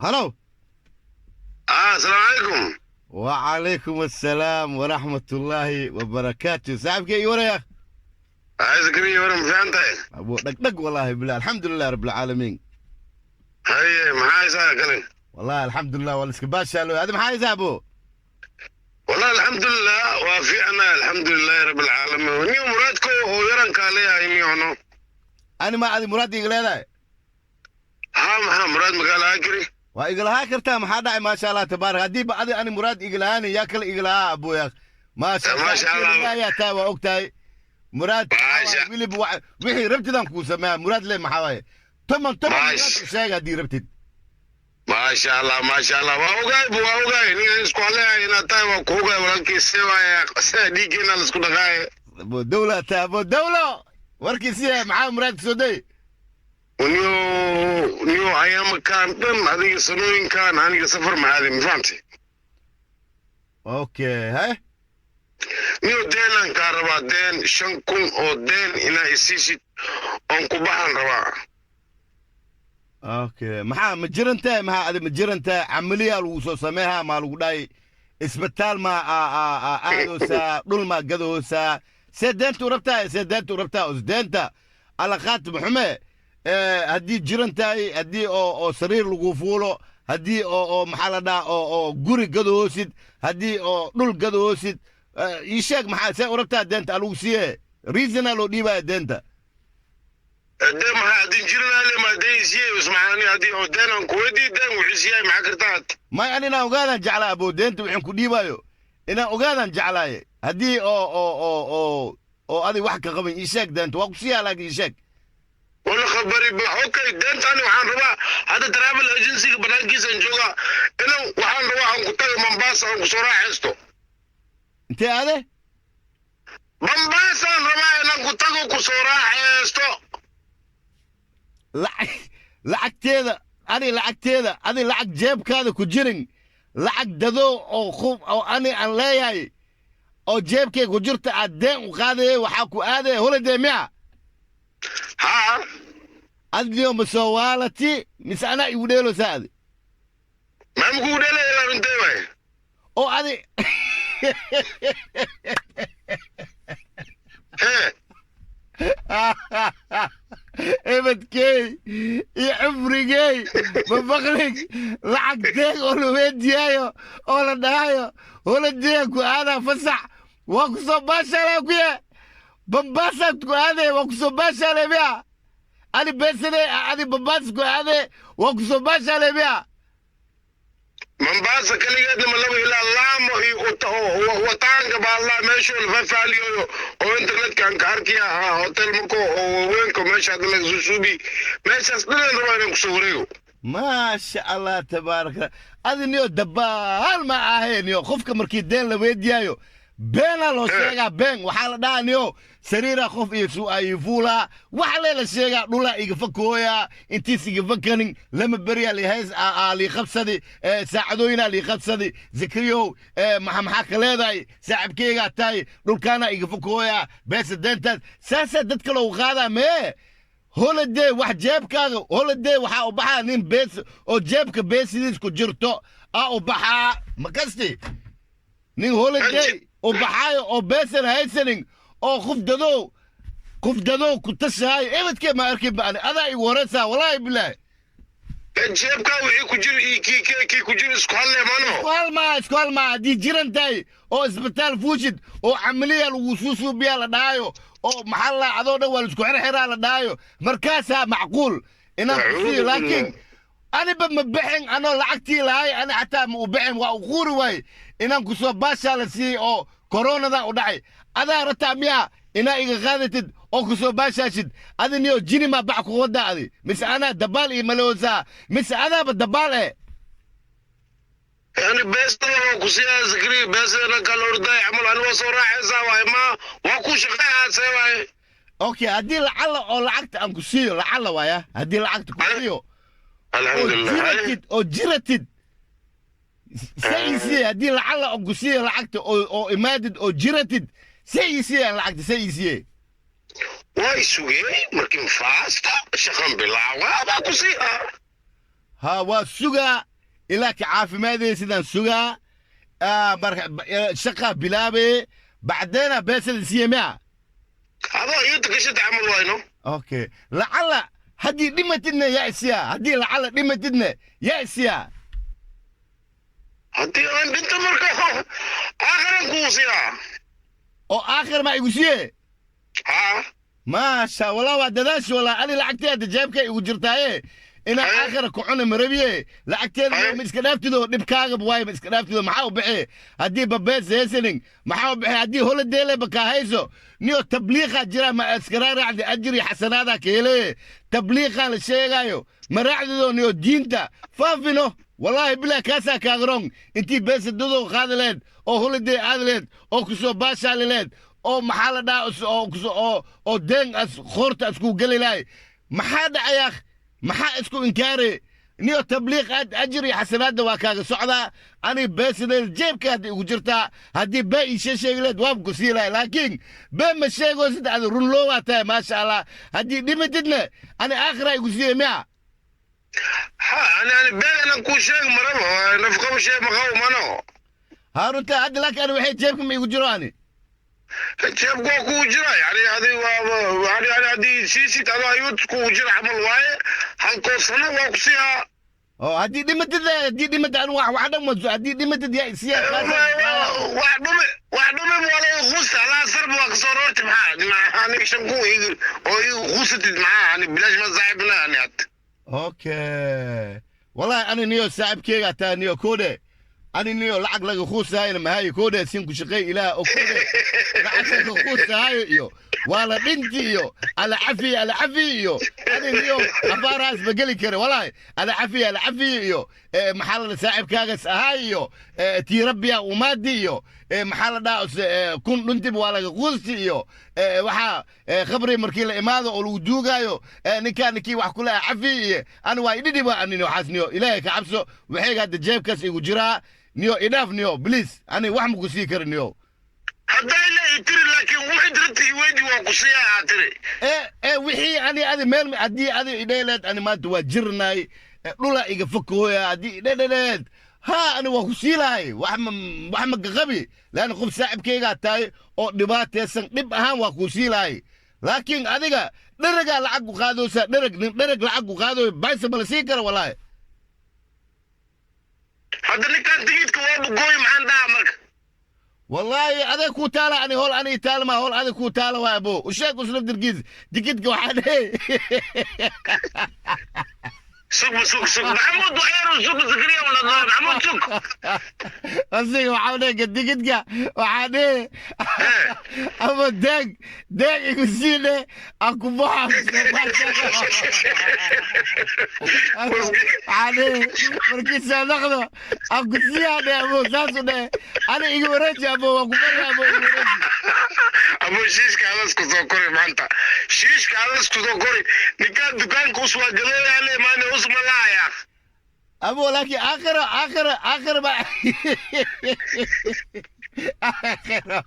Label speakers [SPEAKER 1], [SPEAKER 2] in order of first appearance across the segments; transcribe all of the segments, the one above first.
[SPEAKER 1] Halo.
[SPEAKER 2] Asalaamu calaykum.
[SPEAKER 1] وعليكم السلام ورحمة الله وبركاته. Saaxiibkay, waraya.
[SPEAKER 2] Hay, Zakariya, waran, ma fiican tahay?
[SPEAKER 1] Abu dhag dhag, والله بالله, الحمد لله رب العالمين.
[SPEAKER 2] Haye, maxaa haysaa kale?
[SPEAKER 1] والله الحمد لله, waa la iska baashaalo. Hada maxaa haysaa, abu?
[SPEAKER 2] Wallahi alxamdulilah, waa fiicana, alxamdulilahi rabi alcaalamiin. Niyo muraadko oo yarankaa leeyahay niyono.
[SPEAKER 1] Ani ma adi muraad iga leedahay?
[SPEAKER 2] Haa, maxaa muraad magaala kiri?
[SPEAKER 1] Waa igalahaa kartaa, maxaa dhacay? Maasha Allah tabaarak. Haddii ba adi ani muraad igalahaani, yaa kale igalahaa, abu ya maasha.
[SPEAKER 2] Maasha Allah.
[SPEAKER 1] Ayaa tahay, waa og tahay muraad.
[SPEAKER 2] Maasha.
[SPEAKER 1] Wilib wixii rabtidaan kuu sameeyaa. Muraad le maxaa waaye? Toman toman muraad
[SPEAKER 2] Maasha.
[SPEAKER 1] U sheeg haddii rabtid.
[SPEAKER 2] Maasha Allah, maasha Allah, waa ogaay bu, waa ogaay ninkan isku haleeyahay inaad tahay, waa ku ogaay walaalkii. See waaya, see dhiiggeena la isku dhaqaaye.
[SPEAKER 1] Abu dawla taa, abu dawlo warkiisiya, maxaa muraad soo day?
[SPEAKER 2] Niyo, niyo, ayaamakaan dhan adiga sanooyinkan aniga safar macaadi, ma fahamtay?
[SPEAKER 1] Okay, hay.
[SPEAKER 2] Niyo, deenaan kaa rabaa, deen 5,000 oo deen inaa isiisid oon ku baxaan rabaa.
[SPEAKER 1] Okay, maxaa, ma jiran tahay? Maxaa adi, ma jiran tahay? Camaliyaa lagu soo sameehaa maa lagu dhahay? Isbitaal maa aadoosaa? Dhul maa gadoosaa? See deenta u rabtaa? See deenta u rabtaa? Os deenta alla qaatib xume. Haddii jiran tahay, haddii oo sariir lagu fuulo, haddii oo maxaa la dhahaa, oo guri gadoosid, haddii oo dhul gadoosid, ii sheeg, maxaa see u rabtaa deenta alagu siiye? Reasonaa loo dhiibaya deenta.
[SPEAKER 2] Dee maxaa haddii jiranaale ma deen isiiyey ismacaani? Haddii oo deen aan kuweydii, deen wuxuu siiyay maxaa kartaa?
[SPEAKER 1] May, an inaan ogaadaan jeclaa, abo. Deenta waxaan ku dhiibaayo inaan ogaadaan jeclaaye. Haddii oo adig wax ka qaban, ii sheeg, deenta waa ku siiyaa, laakiin ii sheeg.
[SPEAKER 2] Wala khabari ba. Okay, deentani waxaan rabaa hadda travel agencyga banaankiisaan joogaa, inan waxaan rabaa aan ku tago Mombasa, aan kusoo raaxaysto.
[SPEAKER 1] Intee aade?
[SPEAKER 2] Mombasaan rabaa inaan ku tago, kusoo raaxaysto.
[SPEAKER 1] Lacag lacagteeda ani lacagteeda adi lacag jeebkaada ku jirin, lacag dado oo qof oo ani aan leeyahay oo jeebkay ku jirta aad deen u qaadaya, waxaa ku aadaya holiday miya?
[SPEAKER 2] Haa.
[SPEAKER 1] Adiyo ma soo waalati mise anaa igu dheelosaa adi?
[SPEAKER 2] Maa makugu dhelaya intee waay?
[SPEAKER 1] Oo adi
[SPEAKER 2] Hee.
[SPEAKER 1] Ebadkey iyo cumrigey ma maqlig lacag deeg oo la weydiiyaayo oo la dhahayo holiday ku aadaa, fasax waa ku soo baashaalaa, kuye Bambaasaad ku aadee, waa ku soo baashaalay miya? Ani beesade adi Bambaas ku aadee, waa ku soo baashaalay miya?
[SPEAKER 2] Mombasa kaligeedna ma laba ilaa Laamo iyo wataanka baa meeshoo la fafaaliyoyo oo internetkan ka arkiya ahaa, hotel marko oo waaweynka meesha hadda laga soo suubi, meeshaas dhanan rabaa inaan kusoo wareego.
[SPEAKER 1] Maasha Allah tabaaraka. Adi niyo dabaal ma ahayn niyo. Qofka markii deen la weydiiyaayo beenaa loo sheegaa. Been waxaa la dhahaa, niyo sariira qof iyo su ay fuulaa, waxa lee la sheegaa, dhulaa iga fakooya, intiis iga fakanin lama beriyaa lihays lii qabsadi, saacadooyinaa lii qabsadi. Zikriyow, maxaa ka leedahay? Saaxibkeygaa tahay, dhulkaanaa iga fakooya, beesa deentaas saasaa dadka loogu qaadaa. Mee holiday wax jeebkaaga holiday waxaa u baxaa nin bees oo jeebka beesidiis ku jirto aa u baxaa. Ma kasti nin holiday u baxaayo oo beesan haysanin oo qof dadow ku tashahayo, ebadkee ma arkin ba ani. Adaa igu horeysaa, walaahi bilaahi.
[SPEAKER 2] Jeebkaa wixii ku jira iyo kii ku jira isku hadlee mano.
[SPEAKER 1] Isku hal maa, isku hal maa. Haddii jiran tahay oo isbitaal fuushid oo camaliya lagu suusuubiyaa la dhahaayo oo maxaa la adoo dhan waa la isku xirxiraa la dhahaayo, markaasaa macquul inaan ku siiyo. Laakiin aniba ma bixin anoo lacagtii lahay, ani xataa ma u bixin, waa u quuri waaye inaan ku soo baashaa la siiyey oo koronadan u dhacay. Adaa rataa miyaa inaa iga qaadatid oo ku soo baashaashid? Adi niyo jini maa bac ku wadaa adi, mise anaa dabaal iyo maloosaa, mise adaaba dabaal eh?
[SPEAKER 2] Yani beestada waa ku siyaa, Zakri, beesada kala orday camal ani waa soo raaxaysaa waay, ma waa ku shaqeeyaa, see waaye?
[SPEAKER 1] Okay, haddii lacalla oo lacagta aan ku siiyo, lacalla waaya, haddii lacagta ku siiyo oo
[SPEAKER 2] Alxamdulilah.
[SPEAKER 1] jiratid oo jiratid se isiye. Haddii lacalla oo ku siiyo lacagta oo imaadid oo jiratid, se isiye aan lacagta se isiye.
[SPEAKER 2] Way sugey markin faasta shaqan bilaawa baa ku siiyaa.
[SPEAKER 1] Ha, waa sugaa. Ilaa ka caafimaadee sidaan sugaa. Marka shaqa bilaabe, bacdeena beesada siye miya?
[SPEAKER 2] Adoo iyuta gashata camal wayno.
[SPEAKER 1] Okay, lacala haddii dhimatidna yaa isiyaa? Haddii lacala dhimatidna yaa isiyaa?
[SPEAKER 2] Haddii aan dhinto marka aakhiran kuu siyaa.
[SPEAKER 1] Oo aakhir maa igu siye?
[SPEAKER 2] Haa.
[SPEAKER 1] Maasha, wallah waa dadaashi. Wallah ani lacagteeda jeebka igu jirtaaye, inaa aakhira ku cuna marabiye lacagteeda. Ma iska dhaaftido dhibkaaga waaye? Ma iska dhaaftido? Maxaa u bixi haddii babees haysanin? Maxaa u bixi haddii holiday ba kaa hayso? Niyo tabliiqaa jira, ma iskara raacdi? Ajri xasanaadaa ka hele tabliiqaa la sheegaayo, ma raacdido? Niyo diinta faafino, wallaahi bilaa kaasaa kaagarong intii beesa dadoo qaadi leed oo holiday aadi leed oo kusoo baashaali leed oo maxaa la dhahaa oo kusoo oo deen as qoorta isku geli lahay. Maxaa dhacayaa? Maxaa isku inkaare? Niyo tabliiq aad, ajir iyo xasanaadda waa kaaga socdaa. Ani beesadeeda jeebka hadda igu jirtaa. Haddii bee ii sheegi leed waan ku sii lahay, laakiin bee ma sheego. Sida adi run loo waa tahay, maasha Allah. Haddii dhimatidna ani aakhira igu siiyey miya?
[SPEAKER 2] Ha, ani been inaan kuu sheeg marabo, nafqaba sheeg maqaw mano.
[SPEAKER 1] Haarunta hadda, laakiin ani waxay jeebka ma igu jiro ani.
[SPEAKER 2] Jeebka waa kugu jira, yani adi waa yani haddii siisid adoo ayuut kugu jira camal waaye, halkoo sano waa ku siiyaa.
[SPEAKER 1] Oo haddii dhimatid, haddii dhimatid ani wax dhan ma, haddii dhimatid yaa isiya?
[SPEAKER 2] Wax dhumi, wax dhumi waa laga quusta alaa sarba waa kasoo roorti. Maxaa aniga 5,000 oo igu quusatid? Maxaa ani bilaash ma saaxibna ani had.
[SPEAKER 1] Okay, wallahi ani niyo saaxibkeyga taa niyo kode, ani niyo lacag laga quusahayna mahayo kode, sin ku shaqeey ilaah oo kode lacag laga quusahayo iyo waa la dhinti iyo ala cafi ala cafi iyo ani niyo afaarahaas ma geli kara. Wallahi ala cafi ala cafi iyo maxaa la saaxibkaagas ahaa iyo tii rabbiya umaadi iyo maxaa la dhahaa kun dhuntiba waa laga quusti iyo waxaa khabri markii la imaado oo lagu duugaayo ninkaa ninkii wax kule cafi iyo ani waa idhidhiba. Ani waxaas niyo ilaahay ka cabso, waxayga hadda jeebkaas igu jiraa niyo, idhaaf niyo, please. Ani wax ma ku sii kara niyo.
[SPEAKER 2] Hadday la tiri, laakiin wixii dirta iweydi waa ku siiyaa aa tiri.
[SPEAKER 1] Ee wixii ani adi meel haddii adi idheleed ani maanta waa jirnay, dhula iga fakooya, haddii idhedheleed ha ani waa ku sii lahay. Wax ma wax ma gaqabi laana qof saaxibkaygaa tahay oo dhibaataysan, dhib ahaan waa kuu sii lahay, laakiin adiga dheragaa lacag ku qaadaysaa. Dhereg nin dhereg lacag ku qaadayo baysa ma la sii kara walaahi.
[SPEAKER 2] Hadda ninkaan tigidka waa bugooy, maxaan dhahaa marka?
[SPEAKER 1] Wallaahi aday kuu taala. Ani howl ani taala ma howl aday kuu taala waa abo usheeg usnaftirkiis tikidka waxaa dhehe.
[SPEAKER 2] Sug sug sug, Maxamuud, waxyar sug, Zakariya wala Maxamuud, sug.
[SPEAKER 1] Asiga waxaa dhehe tikidka waxaa dhehe ama deeg deeg igu siine aan ku baxa. Waxaa dhehe markii saadaqdo aan ku siiyaa dhehe abo, saasu dhehe. Ani iga wareeji abo, waa ku bari abo, iga wareeji.
[SPEAKER 2] Abo, shiishka adas ku soo kori maanta, shiishka adas ku soo kori. Ninkaan dukaanka uswaa gadooyaale maane usma laaya.
[SPEAKER 1] Abo, laakiin aakhira aakhira aakhira ba aakhira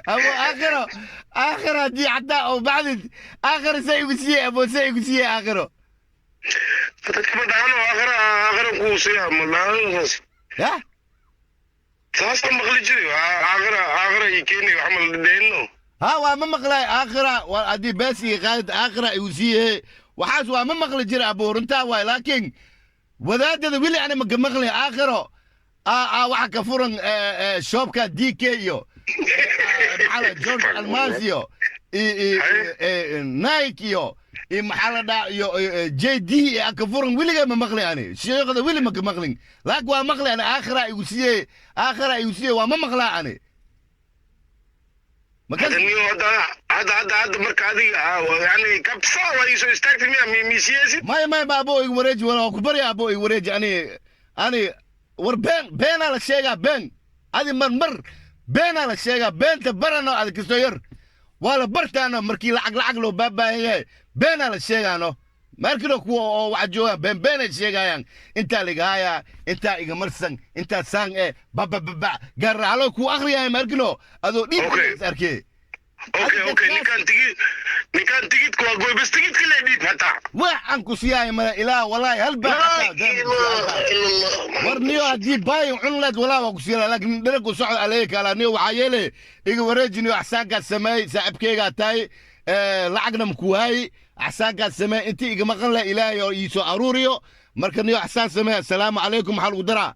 [SPEAKER 1] abo, aakhiro aakhiro haddii xataa oo bacdid aakhiro sa igu siiyey abo, sa igu siiyey aakhiro.
[SPEAKER 2] Dadka ma dhahano aakhira aakhira kuu siiyaa, ma dhahano saas.
[SPEAKER 1] Ya.
[SPEAKER 2] Saasaan maqli jiri, aakhira aakhira ii keeni wax ma la dhehino.
[SPEAKER 1] Ha, waa ma maqlay aakhira waa haddii bees iyo qaadid aakhira igu siiyey, waxaas waa ma maqli jira abo, runtaa waay, laakiin wadaadada weli ana maka maqli aakhiro aa waxa ka furan shopka DK iyo maxaa la George Almas iyo Nike iyo maxaa la dhaha iyo JD ka furan weligaa ma maqli ani, sheekhda weli ma ka maqlin, laakiin waa maqli ani aakhira igu siiyey, aakhira igu siiyey, waa ma maqlaa ani.
[SPEAKER 2] Hadda hadda hadda hadda marka adiga yani kabsa waa iisoo istaagtay miya misiyesid?
[SPEAKER 1] Maya maya ma abo, igu wareeji wala ku barya abo, igu wareeji. Ani war been beenaa la sheegaa, been adi mar mar beenaa la sheegaa, beenta barano adi kasto yar waa la bartaano. Markii lacag lacag loo baabaahan yahay beenaa la sheegaano, markino kuwa oo waxa joogaan been beenay sheegayaan, intaa liga hayaa, intaa iga marsan, intaa saan e babababa garraalo ku akriyahay, markino adoo dhiib is arkee.
[SPEAKER 2] Okay, ninkaan tigi Ninkaan tigidka waa gooy, bas tigidka lee dhiib hataa.
[SPEAKER 1] Wax aan ku siiyaayo male ilaa walaahi hal baa
[SPEAKER 2] Laa
[SPEAKER 1] xataa deen ku siiyaayo, hal
[SPEAKER 2] ilaaha
[SPEAKER 1] baa.
[SPEAKER 2] ila Allah.
[SPEAKER 1] War niyo, haddii baayin cun leed walaa waa ku siiyala, laakiin dhereg u socod aleeka ala. Niyo, waxaa yeele iga wareeji niyo, axsaankaad sameey, saaxiibkeygaa tahay, lacagna maku waayi, axsaankaad sameey, intii iga maqan leh Ilaahay oo ii soo aruuriyo. Marka niyo, axsaan sameey. Assalaamu calaykum. Maxaa lagu daraa?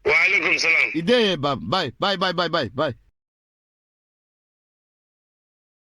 [SPEAKER 2] Wacalaykum salaam.
[SPEAKER 1] Ideeye, baab. Bye bye bye bye bye bye.